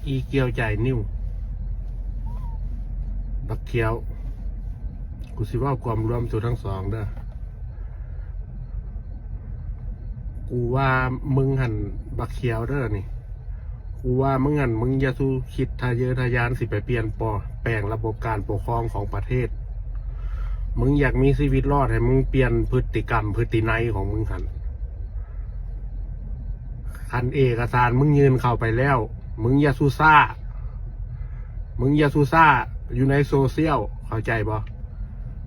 ອີ່ກ່ຽວຈ່າຍນິ້ວ ບັກຂຽວ ກູຊິເວົ້າກວມລວມສູ່ທັງສອງເດີ້. ກູວ່າມຶງຫັ້ນ ບັກຂຽວເດີ້ນີ້ ກູວ່າມຶງຫັ້ນ ມຶງຢ່າສູ່ຄິດທະເຍີທະຍານຊິໄປປ່ຽນ ແປງລະບົບການປົກຄອງຂອງປະເທດ. ມຶງຢາກມີຊີວິດລອດ ໃຫ້ມຶງປ່ຽນພຶດຕິກຳ ພຶດຕິໄນຂອງມຶງຫັ້ນ. ຄັນເອກະສານມຶງຍື່ນເຂົ້າໄປແລ້ວ ມຶງຢ່າສູ່ຊ້າ ມຶງຢ່າສູ່ຊ້າຢູ່ໃນໂຊຊຽວ ເຂົ້າໃຈບໍ່?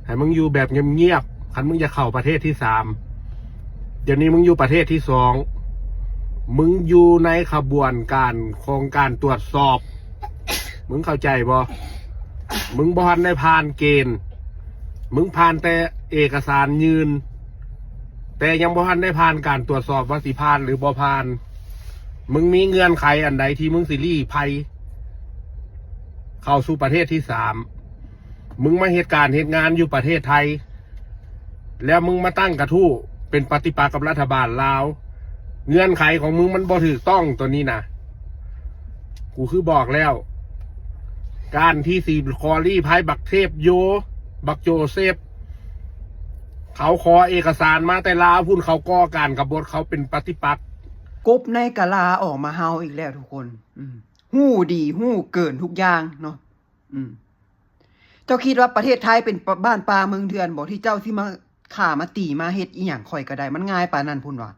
ໃຫ້ມຶງຢູ່ແບບງຽບໆ ຄັນມຶງຢາກເຂົ້າປະເທດທີສາມ. ດຽວນີ້ມຶງຢູ່ປະເທດທີສອງ ມຶງຢູ່ໃນຂະບວນການຂອງການຕວດສອບ ມຶງເຂົ້າໃຈບໍ່? ມຶງບໍ່ທັນໄດ້ຜ່ານເກນ ມຶງຜ່ານແຕ່ເອກະສານຍື່ນ ແຕ່ຍັງບໍ່ທັນໄດ້ຜ່ານການຕວດສອບວ່າຊິຜ່ານຫຼືບໍ່ຜ່ານ. ມຶງມີເງື່ອນໄຂອັນໃດທີ່ມຶງຊິລີ້ໄພເຂົ້າສູ່ປະເທດທີສາມ? ມຶງມາເຮັດການເຮັດງານຢູ່ປະເທດໄທ ແລ້ວມຶງມາຕັ້ງກະທູ້ເປັນປະຕິປັກກັບລັດຖະບານລາວ. ເງື່ອນໄຂຂອງມຶງມັນບໍ່ຖືກຕ້ອງໂຕນີ້ນະ. ກູຄືບອກແລ້ວ ການທີ່ຊິຂໍລີ້ໄພບັກເທບໂຍ ບັກໂຈເຊບ ເຂົາຂໍເອກະສານມາແຕ່ລາວພຸ້ນ ເຂົາກໍ່ການກະບົດ ເຂົາເປັນປະຕິປັກ. ກົບໃນກະລາອອກມາເຫົ່າອີກແລ້ວທຸກຄົນ. ອືມ ຮູ້ດີຮູ້ເກີນທຸກຢ່າງເນາະ. ອືມ ເຈົ້າຄິດວ່າປະເທດໄທເປັນປະ ບ້ານປ່າເມືອງເຖື່ອນບໍ່ ທີ່ເຈົ້າຊິມາຂ້າມາຕີມາເຮັດອີ່ຫຍັງຂ້ອຍກໍໄດ້? ມັນງ່າຍປານນັ້ນພຸ້ນຫວາ?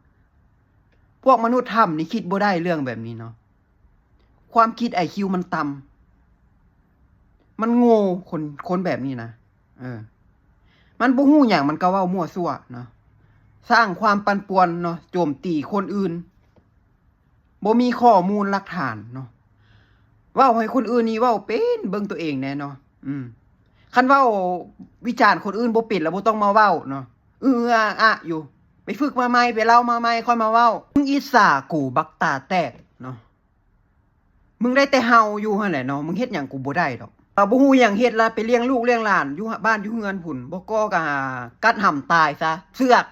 ພວກມະນຸດຖ້ຳນີ້ຄິດບໍ່ໄດ້ເລື່ອງແບບນີ້ເນາະ. ຄວາມຄິດໄອຄິວມັນຕ່ຳ ມັນໂງ່ ຄົນ ຄົນແບບນີ້ນະ. ເອີ ມັນບໍ່ຮູ້ຫຍັງ ມັນກໍເວົ້າມົ້ວຊົ່ວເນາະ ສ້າງຄວາມປັ່ນປ່ວນເນາະ ໂຈມຕີຄົນອື່ນ ບໍ່ມີຂໍ້ມູນຫຼັກຖານເນາະ. ເວົ້າໃຫ້ຄົນອື່ນນີ້ເວົ້າເປັນ ເບິ່ງໂຕເອງແດ່ເນາະ. ອືມ ຄັນເວົ້າວິຈານຄົນອື່ນບໍ່ເປັນ ລະບໍ່ຕ້ອງມາເວົ້າເນາະ ອືອອາອະຢູ່. ໄປຝຶກມາໃໝ່ ໄປເລົ່າມາໃໝ່ ຄ່ອຍມາເວົ້າ. ມຶງອິດສາກູ ບັກຕາແຕກເນາະ. ມຶງໄດ້ແຕ່ເຫົ່າຢູ່ຫັ້ນແຫຼະເນາະ ມຶງເຮັດຫຍັງກູບໍ່ໄດ້ດອກ. ເອົາ ບໍ່ຮູ້ຫຍັງເຮັດລະ ໄປລ້ຽງລູກລ້ຽງຫຼານຢູ່ບ້ານຢູ່ເຮືອນພຸ້ນ ບໍ່ກໍກະກັດຫຳຕາຍຊະ ເຊືອກ